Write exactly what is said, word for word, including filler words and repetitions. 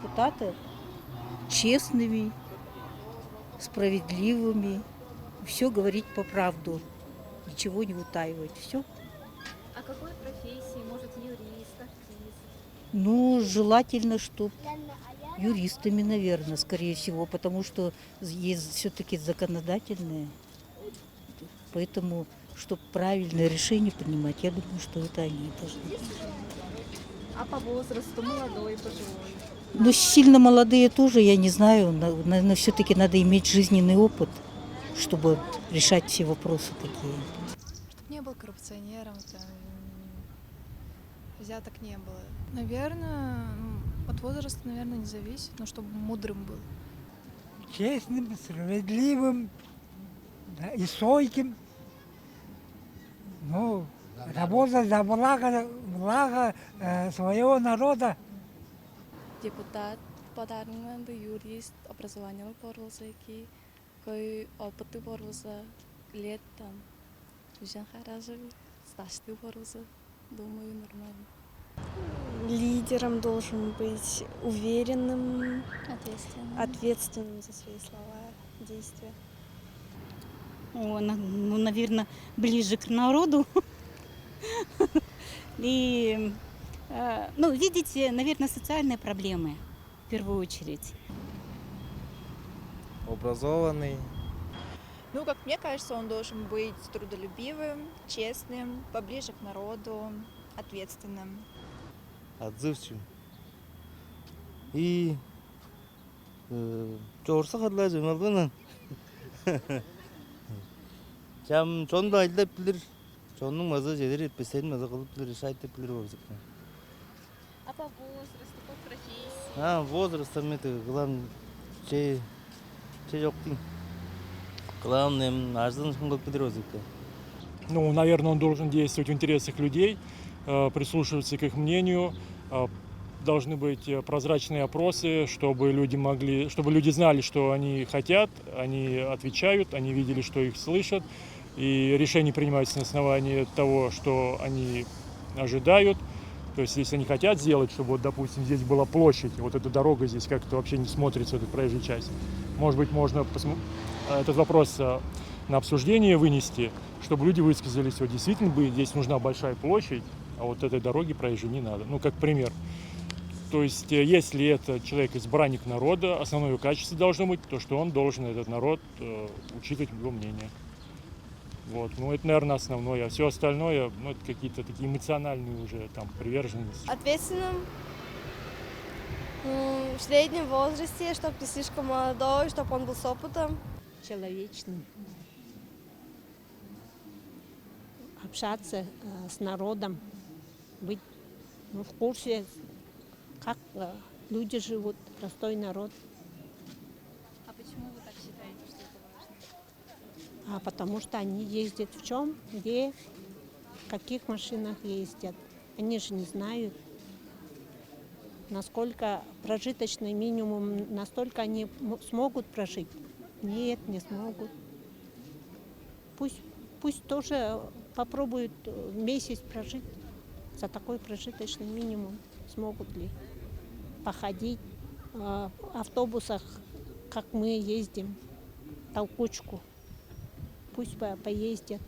Депутаты честными, справедливыми, все говорить по правду, ничего не утаивать, все. А какой профессии? Может, юрист, артист? Ну, желательно, чтоб юристами, наверное, скорее всего, потому что есть все-таки законодательные. Поэтому, чтобы правильное решение принимать, я думаю, что это они должны. А по возрасту молодой, пожилой? Ну, сильно молодые тоже, я не знаю. Наверное, все-таки надо иметь жизненный опыт, чтобы решать все вопросы такие. Чтоб не был коррупционером, там, взяток не было. Наверное, ну, от возраста, наверное, не зависит, но чтобы мудрым был. Честным, справедливым, да, и стойким. Ну, работа за благо, благо э, своего народа. Депутат бодарыңманды, юрист, образованиелиг боор болза эки, кой опыты боор болза, лет там, үжен харажы, стаждыы боор болза, думаю, нормально. Лидером должен быть уверенным, ответственным, ответственным за свои слова, действия. О, на- ну, наверное, ближе к народу. И, э, ну, видите, наверное, социальные проблемы в первую очередь. Образованный. Ну, как мне кажется, он должен быть трудолюбивым, честным, поближе к народу, ответственным. Отзывчивым. И э, чорса кадылаажы малбынан. Чам чонду айылдап билир, чоннуң база чедер этпестерин база кылып билир, решать деп билир болзукна. А по возрасту, по профессии? А, возраста мен главный че че жок дейм. Главное, ажылын шын кылып билир болзукка. Ну, наверное, он должен действовать в интересах людей, э, прислушиваться к их мнению. Э, Должны быть э, прозрачные опросы, чтобы люди могли, чтобы люди знали, что они хотят, они отвечают, они видели, что их слышат, и решения принимаются на основании того, что они ожидают. То есть, если они хотят сделать, чтобы, вот, допустим, здесь была площадь, вот эта дорога здесь как-то вообще не смотрится, эта проезжая часть. Может быть, можно посмо- этот вопрос э, на обсуждение вынести, чтобы люди высказались, вот действительно бы здесь нужна большая площадь, а вот этой дороги проезжей не надо. Ну, как пример. То есть, э, если это человек избранник народа, основное его качество должно быть то, что он должен этот народ э, учитывать его мнение. Вот. Ну, это, наверное, основное. А все остальное, ну, это какие-то такие эмоциональные уже там приверженности. Ответственным, м, в среднем возрасте, чтоб не слишком молодой, чтоб он был с опытом. Человечным. Общаться э, с народом, быть ну, в курсе, как э, люди живут, простой народ. А почему вы так считаете, что это важно? А потому что они ездят в чем, где, в каких машинах ездят. Они же не знают, насколько прожиточный минимум, настолько они м- смогут прожить. Нет, не смогут. Пусть, пусть тоже попробуют э, месяц прожить за такой прожиточный минимум. Смогут ли походить э, в автобусах, как мы ездим, толкучку? Пусть по- поездят.